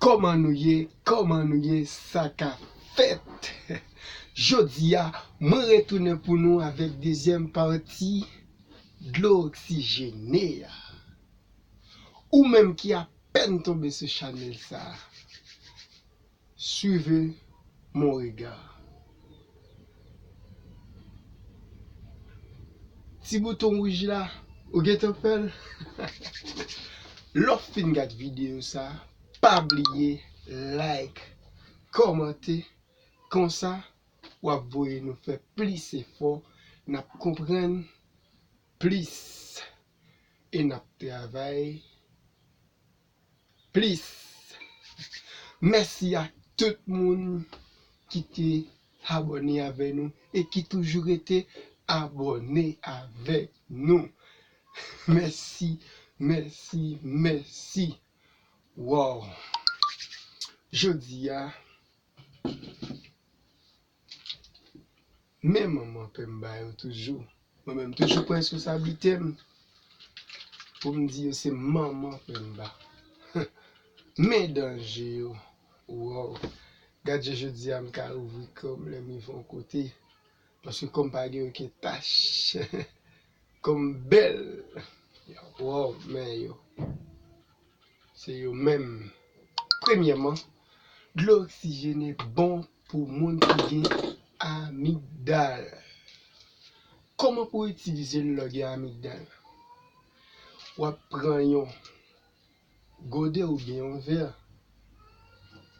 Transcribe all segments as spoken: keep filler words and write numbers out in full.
Kòman nou ye? Kòman nou ye? Sa ka fèt? Jodi a, mwen retounen pou nou avèk dezyèm pati dlo oksijene a. Ou menm ki apèn tonbe sou chanèl sa a, suivez mon regard. Ti bouton wouj la, ou gentan fè l? Lè w fin gad videyo sa, pa bliye like, kòmante, konsa w ap voye nou fè plis efò, n ap konprann plis e n ap travay plis. Mèsi a tout moun ki te abòne avè nou e ki toujou rete abòne avèk nou. Mèsi, mèsi, mèsi. Wow. Jodi a, men manman pè m ba yo toujou. Mwen menm toujou pran responsablite m pou m di yo se manman pè m ba. Men danje yo. Wow. Gad jan jodi a m ka ouvri kò m lè m rive yon kote. Paske kò m pa gen okenn tach. Kò m bèl. Wow, men yo. Se yo menm. Premyèman, dlo oksijene bon pou moun ki gen amigdal. Kòman pou w itilize l lè w gen amigdal? W ap pran yon gode oubyen yon vè,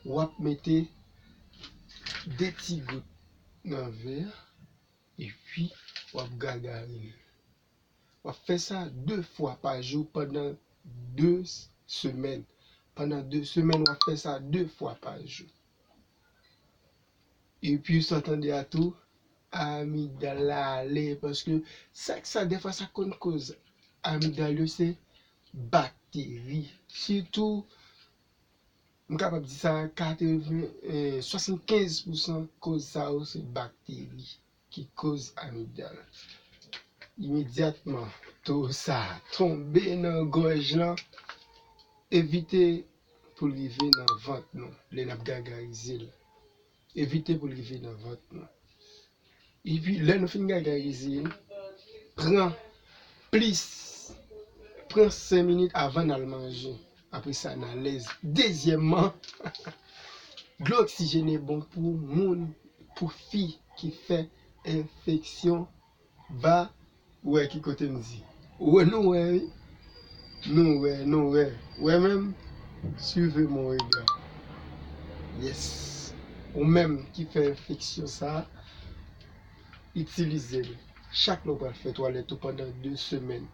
w ap mete de ti gout nan vè a, epi w ap gagari l. W ap fè sa de fwa pa jou pandan de semèn. Pandan de semèn, w ap fè sa de fwa pa jou. Epi, sa w tande a tou, amigdal la ale, paske sa, sa, defwa, sa konn koz amigdal yo, se bakteri. Sitou, m kapab di sa, katreven, eh, swasannkenz pousan koz sa yo, se bakteri ki koz amigdal. Imedyatman, towo sa a tonbe nan gòj lan, evite pou l rive nan vant nou, lè n ap gagarize l. Evite pou l rive nan vant nou. Epi, lè nou fin gagarize, pran plis, pran senk minit avan n al manje. Apre sa, n alèz. Dezyèmman, dlo oksijene bon pou moun, pou fi ki fè enfeksyon va, ou wè ki kote m di. Ou wè, nou wè, wi. Nou wè, nou wè. Ou wè menm? Suivez mon regard. Yes. Ou menm ki fè enfeksyon sa, itilize l. Chak lè w pral fè twalèt ou pandan de semèn,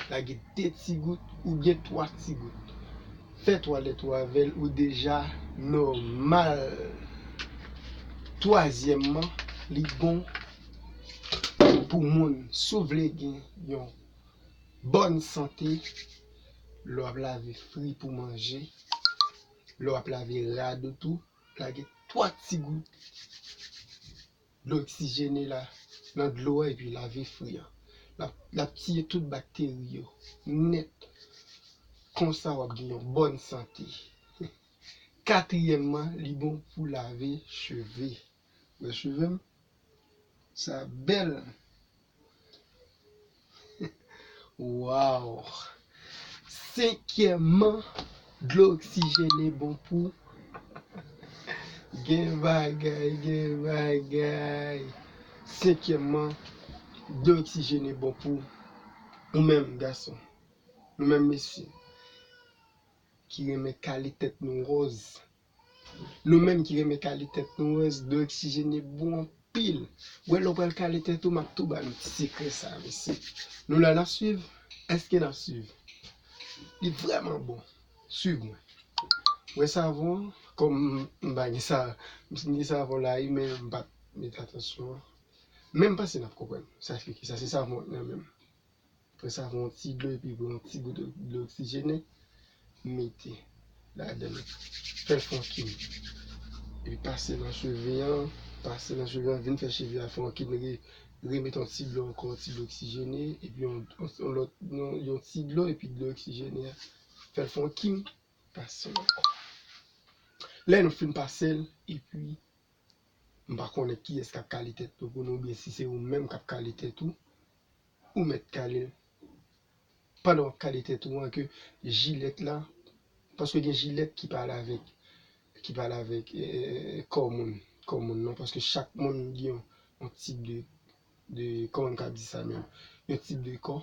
lage de ti gout oubyen twa ti gout. Fè twalèt ou avè l, ou deja nòmal. Twazyèmman, li bon pou moun. Si w vle gen yon bòn sante, lè w ap lave fri pou manje, lè w ap lave rad ou tou, lage twa ti gout dlo oksijene la nan dlo a epi lave fri an. L ap, l ap tiye tout bakteri yo nèt. Konsa, w ap gen yon bòn sante. Katriyèmman, li bon pou lave cheve. Wè cheve m? Sa bèl. Wow! Senkyèmman, dlo oksijene bon pou. Gen bagay, gen bagay. Senkyèmman, dlo oksijene bon pou ou menm gason. Nou menm mesye ki renmen kale tèt nou wòz. Nou menm ki renmen kale tèt nou wòz, dlo oksijene bon anpil. Wè, lè w pral kale tèt ou, m ap tou ba nou ti sekrè sa, mesye. Nou la, n ap swiv? Èske n ap swiv? Li vrèman bon. Swiv mwen. Wè savon, kòm m pa gen sa, m gen savon la, wi, men m pa t mete atansyon. Men m panse n ap konprann sa ki, ki sa, se savon nan men m. Pran savon, yon ti dlo, epi pran yon ti gout dlo oksijene, mete ladan l. Fè l fonn kim. Epi pase nan cheve an, pase nan cheve an, vin fè cheve a fonn kim, re, remete yon ti dlo ankò, yon ti dlo oksijene, epi yon, yon, yon lòt, yon, yon ti dlo, epi dlo oksijene a. Fè l fonn kim. pase l ankò. Lè nou fin pase l, epi m pa konnen kiyès k ap kale tèt nou pou nou, oubyen si se ou menm k ap kale tèt ou, ou mèt kale l. Pandan w ap kale tèt ou an, ke jilèt la, paske gen jilèt ki pa ale avèk, ki pa ale avèk eh, kò moun, kò moun nan, paske chak moun gen yon, yon tip de, de, kòman m ka di sa menm, yon tip de kò.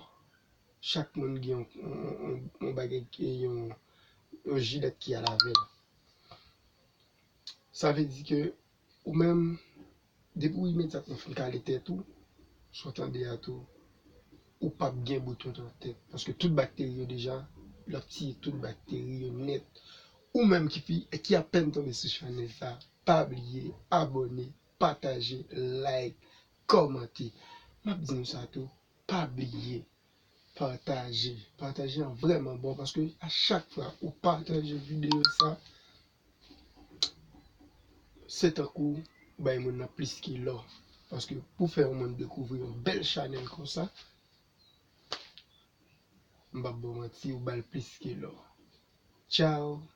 Chak moun gen yon, yon, yon, yon bagay, yon, yon jilèt ki ale avè l. Sa vle di ke ou menm, depi w imedyatman fin kale tèt ou, sa w tande a tou, ou p ap gen bouton nan tèt. Paske tout bakteri yo deja, l ap tiye tout bakteri yo nèt. Ou menm ki fi, ki apèn tonbe sou chanèl sa, pa bliye abòne, pataje, like, kòmante. M ap di nou sa tou, pa bliye pataje. Pataje an vrèman bon paske a chak fwa ou pataje videyo sa, se tankou ou bay moun nan plis ke lò. Paske pou fè yon moun dekouvri yon bèl chanèl konsa, m p ap ba w manti, ou ba l plis ke lò. Tchao!